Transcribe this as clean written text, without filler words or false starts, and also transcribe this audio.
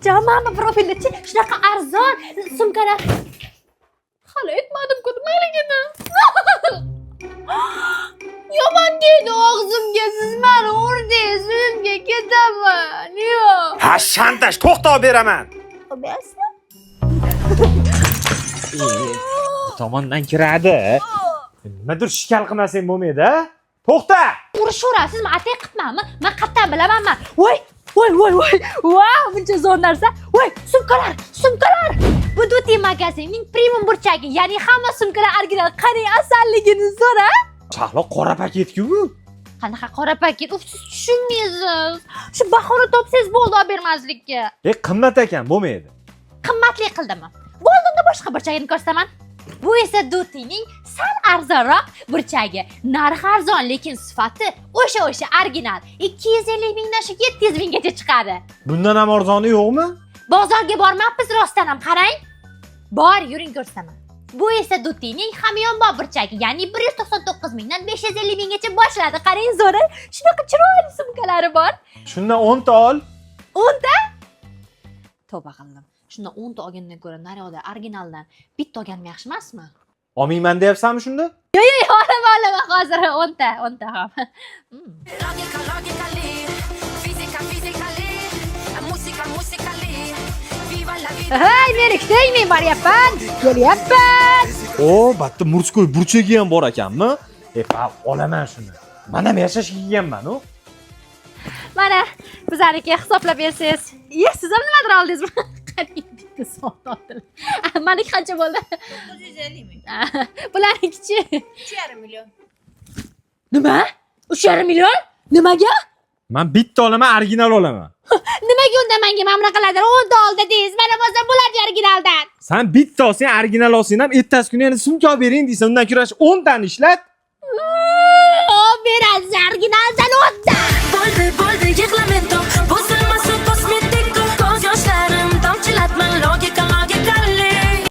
Mana profildachi shunaqa arzon sumkalar. Hali aytmadim-ku nimaligini. Yomon tegdi og'zimga, siz mani urdingiz, uyimga ketaman. Yo'q. Ha, shantaj, to'xta, olib beraman. Berasizmi? Bu tomondan kiradi. Nimadir shikal qilmasang bo'lmaydi, a? To'xta! Urishaverasizmi? Atay qilibmanmi? Man qayerdan bilaman man? Voy, voy, voy, voy. Vau, buncha zo'r narsa. Voy, sumkalar, sumkalar. Bu Duty magazinning premium burchagi, ya'ni hamma sumkalar original. Qarang, asalligini zo'r, a? Shahlo, qora paketku bu. Qanaqa qora paket? Uf, siz tushunmaysiz. Shu bahona topsangiz bo'ldi olib bermaslikka. E, qimmat ekan, bo'lmaydi. Qimmatli qildimi? Bo'ldi, unda boshqa burchagini ko'rsataman. Bu esa Dutyning sal arzonroq burchagi. Narxi arzon, lekin sifati o'sha original. 250 mingdan shu 700 minggacha chiqadi. Bundan ham arzoni yo'qmi? Bozorga bormabmiz rostdan ham, qarang. Bor, yuring, ko'rsataman. Bu esa Dutyning hamyonbop burchagi, ya'ni 199 mingdan 550 minggacha boshladi. Qarang, zo'ri. Shunaqa chiroyli sumkalari bor. Shundan 10 ta ol. 10 ta? Tavba qildim. Shundan 10 ta olgandan ko'ra naryoqda originaldan bitta olganim yaxshi emasmi? Olmayman deyapsanmi shunda? Yo'q, olaman, olaman hozir 10 ta, 10 ta ham. Logika, logically, fisica, physically, musica, musically, viva la vida. Hey, meni kuting, men boryapman. Kelyapman. O, batta мужской burchagi ham bor ekanmi? E, pa, olaman shuni. Man ham yashashga kelganman, u. Mana bizaniki, hisoblab bersangiz. Ye, siz ham nimadir oldingizmi? Qarang, bitta soat oldilar. Maniki qancha bo'ldi? 950 ming. Bularnikichi? 3,5 million. Nima? 3,5 million? Nimaga? Man bitta olaman, original olaman. Nimaga unda menga mana bunaqalardan 10 ta ol dedingiz? Mana bo'lsa bularni originaldan. San bitta olsang, original olsang ham ertasi kuni yana sumka olib bering deysan. Undan ko'ra 10 tani ishlat.